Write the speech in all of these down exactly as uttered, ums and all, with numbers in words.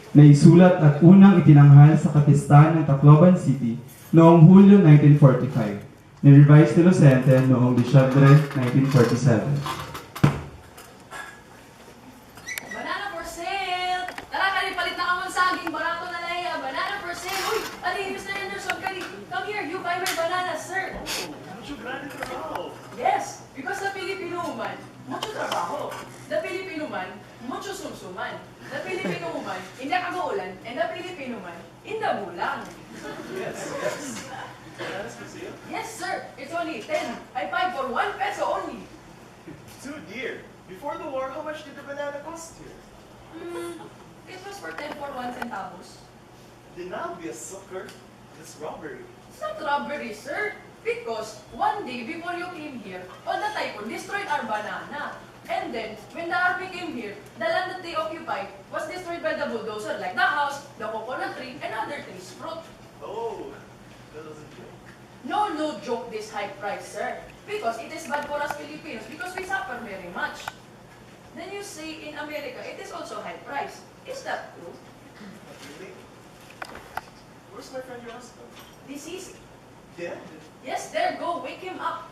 Naisulat at unang itinanghal sa Kapistahan ng Tacloban City noong Hulyo nineteen forty-five. Ni-revise ni Lucente noong Disyembre nineteen forty-seven. Banana for sale! Tara, kani, palit na kamo hin saging, barato na la hiya. Banana for sale! Uy, adi hi Mister Henderson, kani. Come here, you buy my banana, sir. Oh, mucho grande trabaho. Yes, because the Filipino woman, mucho trabaho. The Filipino man, mucho sumsuman. The Filipino woman, inda kaguulan, and the Filipino man, inda bulan. Yes, yes. Bananas for sale? Yes, sir. It's only ten. I five for one peso only. Too dear. Before the war, how much did the banana cost here? Mm, it was for ten for one centavos. Then I'll be a sucker. That's robbery. It's not robbery, sir. Because one day before you came here, all the typhoon destroyed our banana. And then, when the army came here, the land that they occupied was destroyed by the bulldozer, like the house, the coconut tree, and other trees, fruit. Oh, that was a joke. No, no joke this high price, sir. Because it is bad for us Filipinos because we suffer very much. Then you say in America, it is also high price. Is that true? Not really. Where's my friend, your husband? Deceased. Dead? Yes, there, go, wake him up.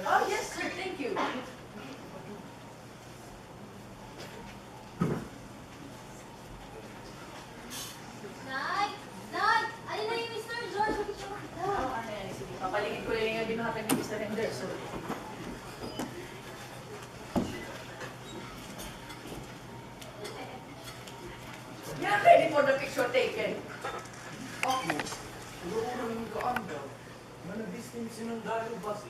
Oh, yes, sir, thank you. Nay! Nay! Adi na hi Mister George. Oh, ano yan? Sige, papaligid ko la ini nga ginhatag ni Mister Henderson. We are ready for the picture taken. Ako, siguro ko nang kaandam nga nag-distinction an Dario Basi.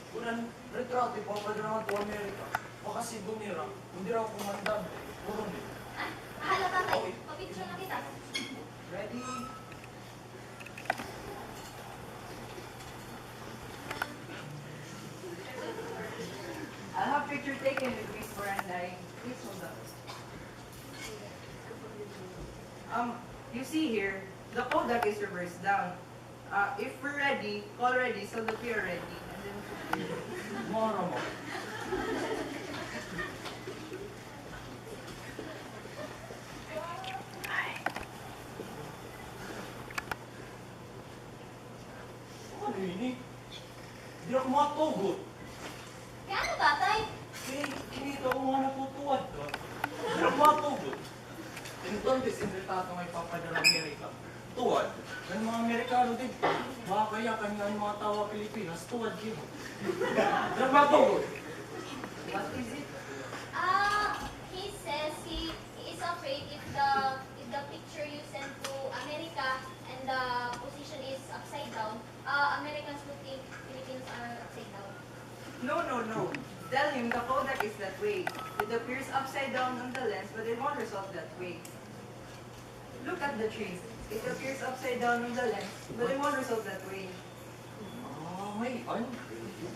Kun an retrato ipapadara ngadto Amerika, pakasigon nira, kun diri ako komandante, koronel. Ah, hala, tatay. Okay. Pa-picture na kita. Ready? I'll have picture taken with Miss Baranday. Please hold up. Um, you see here, the Kodak is reversed down. Uh, if we're ready, call ready so that we are ready. And then... Moro mo. Ano ini? Diri ako makatugot. Kay ano, tatay? Kay kinita ko nga natutuwad ka. Diri ako makatugot. Entonces, an retrato nga ipapadara Amerika, tuwad. Ngan mga Amerikano didto, baka kayakan nga an mga tawo ha Pilipinas, tuwad gihap. Diri ako makatugot. What is it? Ah, he says he, he is afraid if the, if the picture you send to America and the position is upside down, uh, Americans would think Filipinos are upside down. No, no, no. Tell him the Kodak is that way. It appears upside down on the lens, but it won't result that way. Look at the trees. It appears upside down on the lens, but it won't result that way. Ay, ano?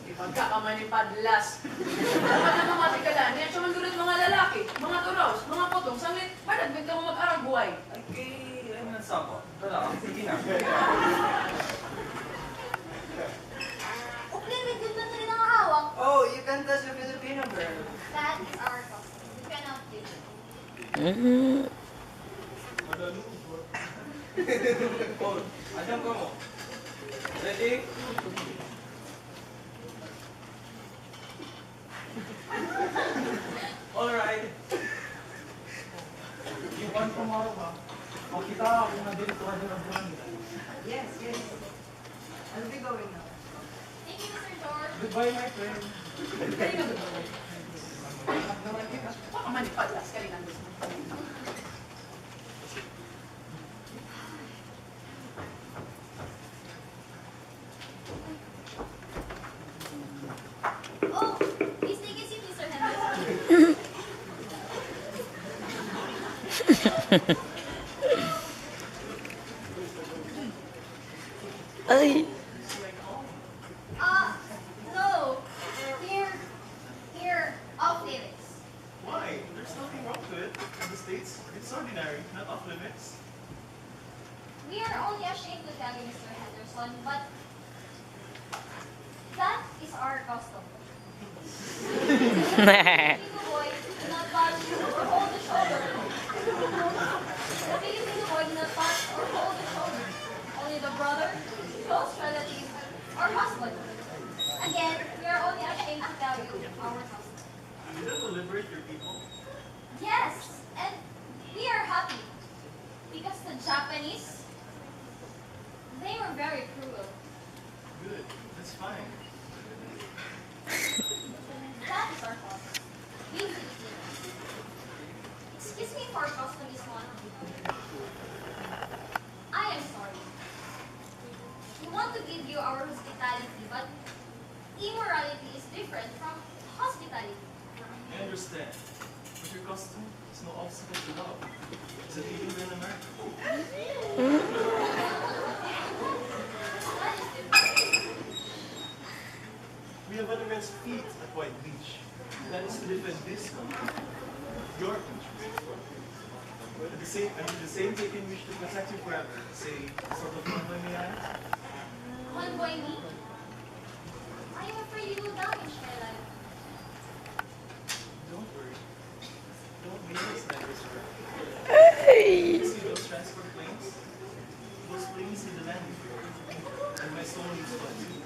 Ipagka ka man ni Padlas. Dapat na mamati ka la. Niya siya man gud mga lalaki, mga turaos, mga putong, sanglit, managmit ka mo mag-aragway. Ay, kay, ano na sa ako? Wala, sige na. Uklimit gud man diri nga hawak. Oh, you can't touch a Filipino girl. That is our custom. We cannot do it. Mm. Oh, adam ka mo. Ready? All right. You want tomorrow, ha? Makita ako na diri ko na diri. Yes, yes. I'll be going now. Thank you, Mister George. Goodbye, my friend. Baka man ipalas ka rin ang gusto. Oh, please take a seat, Mister Henderson. Ay. Uh, no. Here, here, off limits. Why? There's nothing wrong to it. In the States, it's ordinary, not off limits. We are only ashamed to tell you, Mister Henderson, but that is our custom. Big boy, do not touch or hold the The Filipino boy do not touch or hold the shoulder. Only the brother, close relative, or husband. Again, we are only ashamed to tell you our custom. Did it liberate your people? Yes, and we are happy because the Japanese, they were very cruel. Good. That's fine. That is our custom. We Filipinos. Excuse me for custom is one. I am sorry. We want to give you our hospitality, but immorality is different from hospitality. I understand. But your custom is no obstacle to love. It's illegal in America. We have other men's feet at White Beach. That is to defend this country, your country. At the same, I mean, the same thing in which to protect you forever. Say, sort of convoy me, I? Convoy me? I am afraid you will damage my life. Don't worry. Don't be a sniper, sir. Hey! You see those transport planes? Those planes need to land here. And my soul needs one too.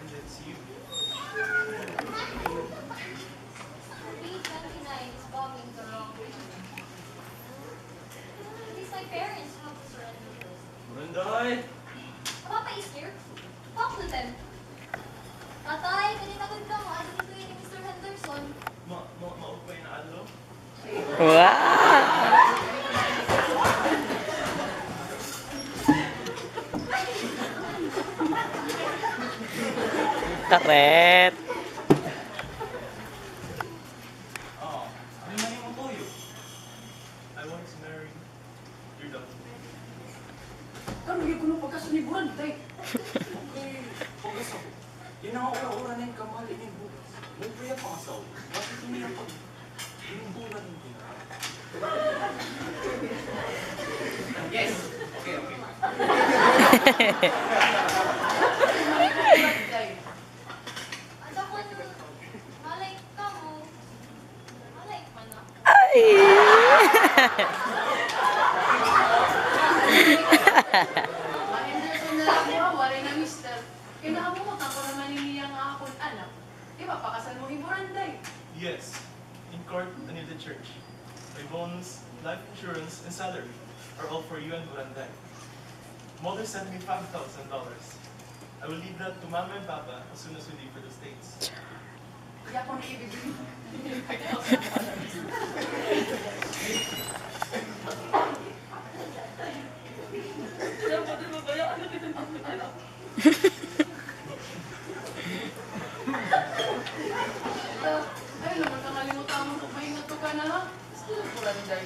And that's you. B twenty-nine is bombing the wrong region. It is my parents who have to surrender first. Buranday! Papa is here. Talk to them. Tatay, ganito gud kamo, adi didto ini Mister Henderson. Ma, ma, maupay na adlaw. Wow! Karet. Oh, ano man imong tuyo? I want to marry your daughter. Karon gyud kuno pagkasal ni Buranday. Okay, pagkasal. Yana nga ura-ura na it kamali nin bugas. Mo pa iya pangasaw. Bakit niya pag Yes. Okay, okay. Ada ko, malay kamo. Malay man ako. Ay! Ma-Henderson na la ko, waray na mister. Kay nahamutang ko na man ini nga akon anak. Di ba, pakasal mo hi Buranday? Yes. In court and in the church. My bonds, life insurance, and salary are all for you and Buranday. Mother sent me five thousand dollars. I will leave that to Mama and Papa as soon as we leave for the States. Iya ko na ibibigay. Ay, naman ka, nalimutan mo kung maingat ka na, ha? Gusto na ko lang, Day.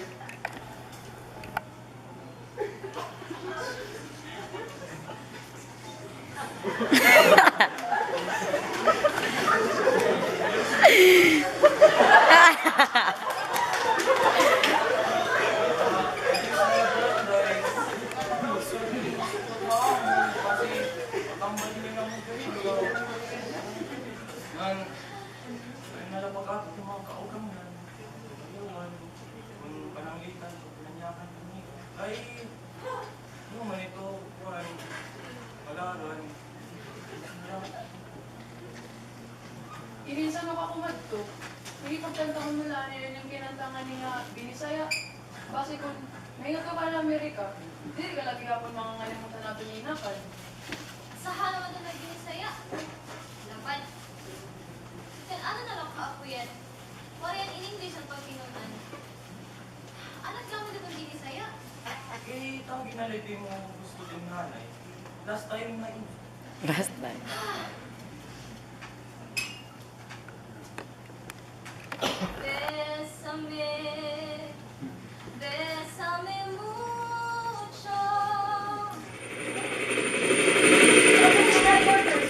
Ngan, ay, nalapag-at it mga kaugang niyan. Ayawan, kun pananglitan, kun pinanyakan kami. Ay, ano man ito, kuan, palaran. Iminsan ako kumadto. Sige, pagkantahon mo la nira it kinanta nga Binisaya. Basi kun maingat ka pa ha Amerika, diri ka la gihapon mangangalimot han aton nga inakan. Usaha la man ito nga Binisaya. Lapad. Kan ano na la kaapoyan? Waray in English an paghinun-an. Ano it amo dito Binisaya? Eh, tawgi na la it imo gusto din, nanay. Last time na ini. Last time. Bésame, bésame mucho.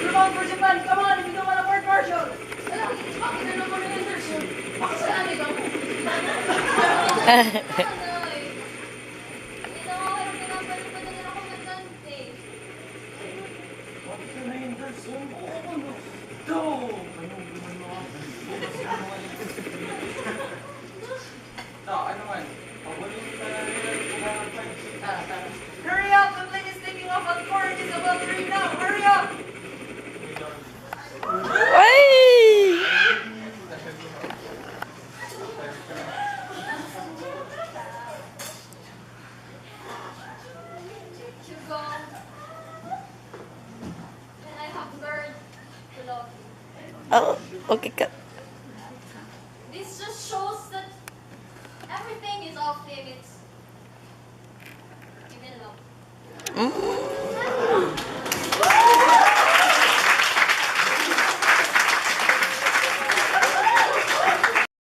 Come on, Japan, come on, if you don't wanna court martial. Ala, bakit na naman ni Anderson? Makasalanan ka mo. Ano eh? Ito nga, walang pinapalipad na nila komandante. Bakit ka na, Anderson? Oo, ano? Daw! Ano, ano, ano? Daw, ano nga? Okay, cut. This just shows that everything is off limits. Even love. Mm.